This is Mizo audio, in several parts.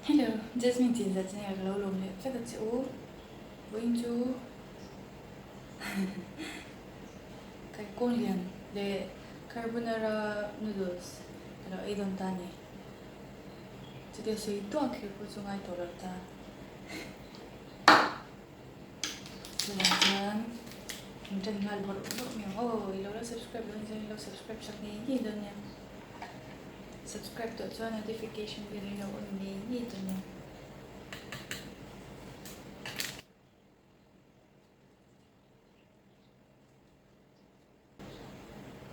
Hello, Jasmine chin zat chin ka lo lawm leh vek a che u. Vawiin chu Kaikuang lian leh carbonara noodles ka lo ei dawn ta a ni. Chutia sawi tuak kher pawh chu ngai tawh lo ta. Chuvang chuan in ṭan nghal bawrh bawrh mai ang aw, i lo la subscribe dawn chuan i lo subscribe sak ngei ngei dawn nia. Subscribe tawh chuan notification bell hi lo on ngei ngei dawn nia.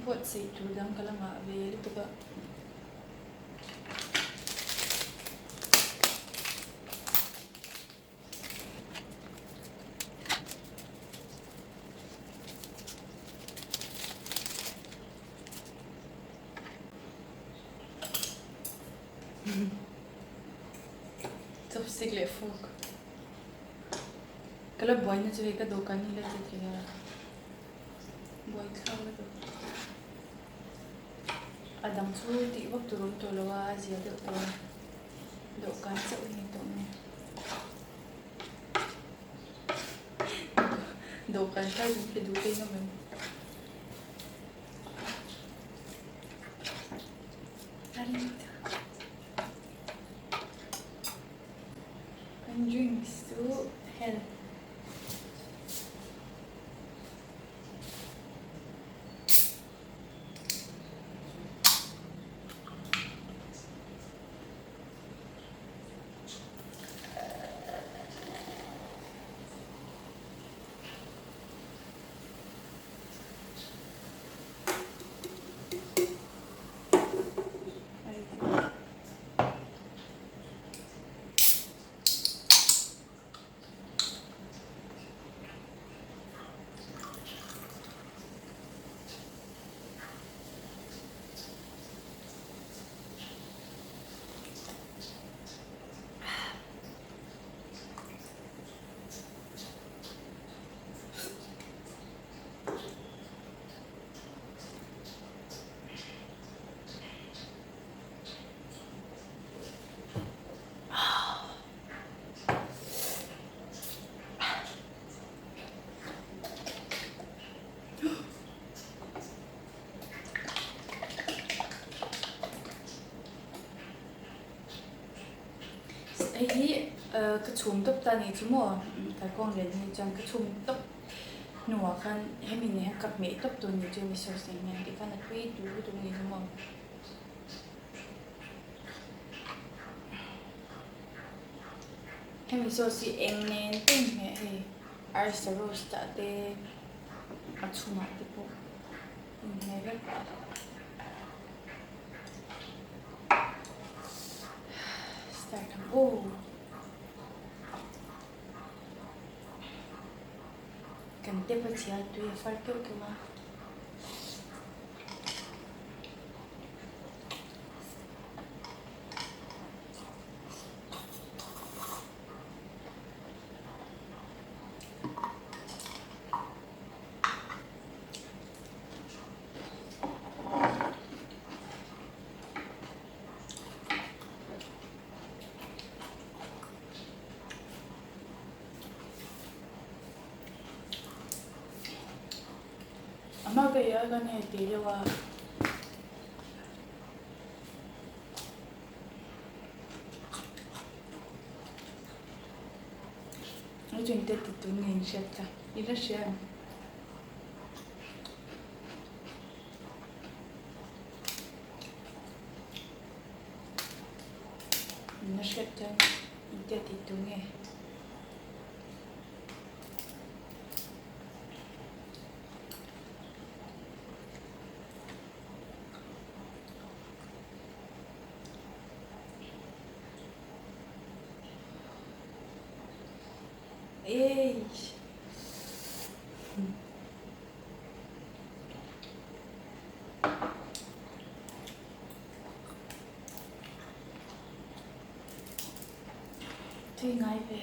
Buatsaih tur dang ka la ngah ve lutuk a. Chopstick leh fork ka la buaina chu hei ka dawhkan hi la che thei a buai thlak lutuk a dang chu tih vak tur a awm tawh lo a a zia deuh tawh a. Dawhkan chauh hi ni tawh mai. Dawhkan hlai min pe duh daih ngam em? Kan drinks chu hel. Hei hi ka chhum tawp ta ni chu maw kalkawng lian hi chuan ka chhum tawp hnuah khan hemi nen hian ka hmeh tawp tur ni chu hemi sauce nen hian tikhan a tui tur lutuk a ni chu maw. Hemi sauce hi eng nen te inhmeh hei arsa roast ah te a chhumah te pawh inhmeh vek. Start ang aw. Kan tep a chhia tui a far keuh keuh a. A hma ka ei a kan hei tih deuh a. A chung te ti tun ngei in hriat kha i la hria em? In la hriat chuan in te ti tun nge? Eish. Tui ngai ve.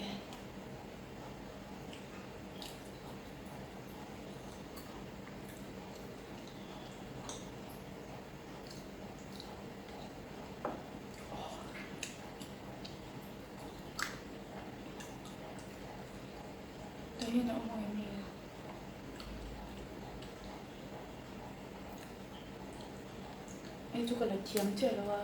hian a awm ang em le? Hei chu ka la thiam chiah lo a.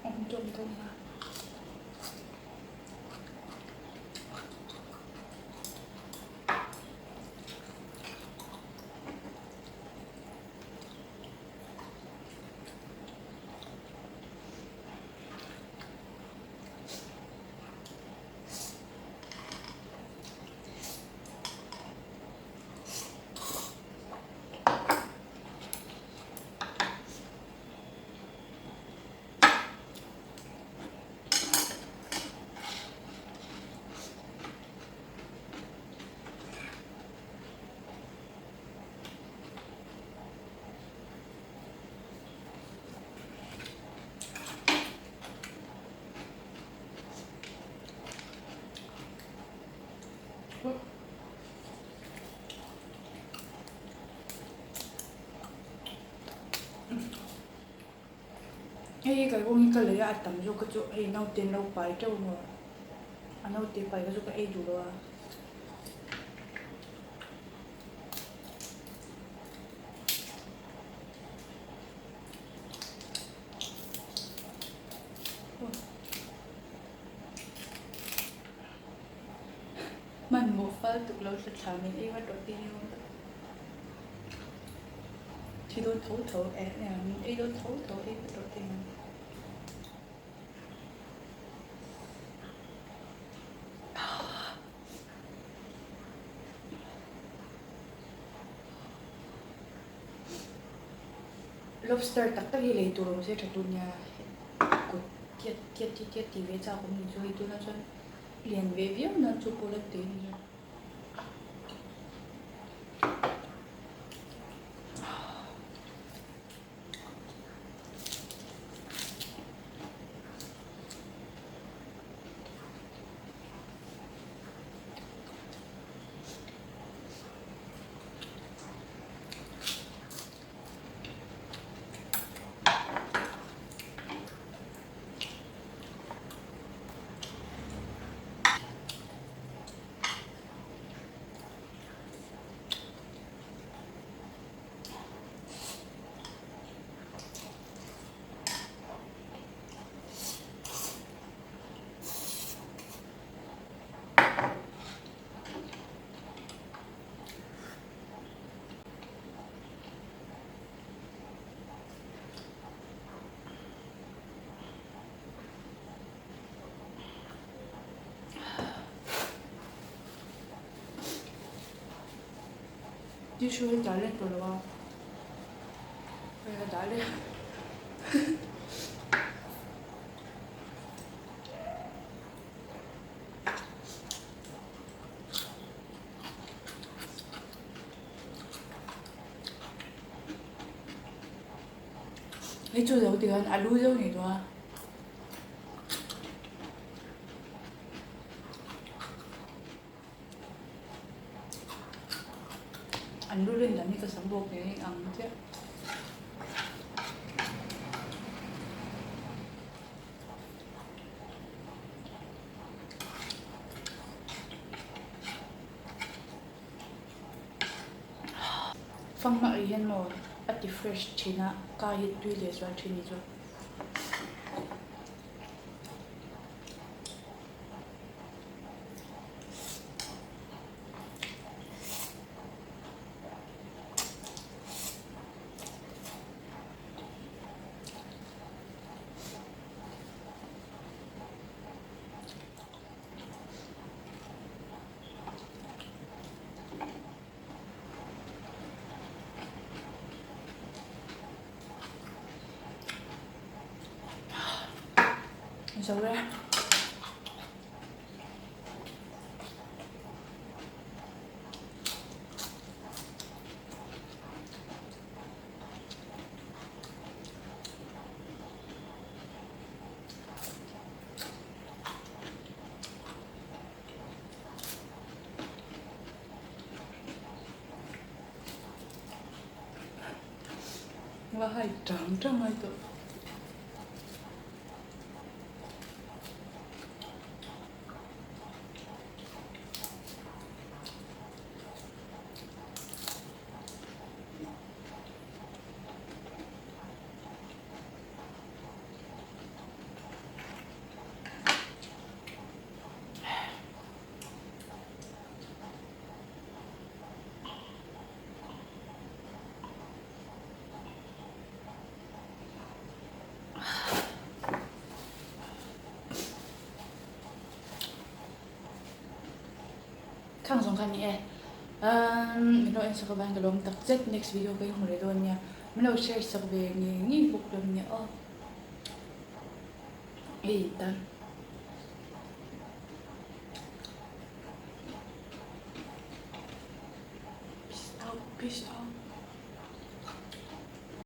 Awm tawm tawm a. Hei hi kalkawng hi ka lei a, a tam zawk kha chu hei naute an lo pai teuh maw, a naute pai kha chu ka ei duh lo a. Hmanhmawh fal tuk lo thla thla min ei vat rawh tih hi awm tak. Thi dawn tho tho eh min ei dawn tho tho ei vat rawh tih hi. Lobster tak tak hi lei tur awm se tha tur nia kut tiat tiat tiat tiat tih ve chak awm ni chu hei tunah chuan lian ve viau nan chu pawh la te ni chuan. Tissue hi dah let tawh lo a, hei ka dah leh. Hei chu lo tikhan a lu deuh ni tawh a. An lu rin lam hi ka sam bawk nen a inang chiah. Fanghma ei hian maw a ti fresh thin a, ka hi tui leh zual thin ni chu. Zo e. Va hai tang tang mai tawh. zawng kha a ni e. Umm min lo en sak avangin ka lawm tak zet next video ka inhmu leh dawn nia. Min lo share sak ve ngei ngei bawk dawn nia aw. Hei tan. Peace out, peace out.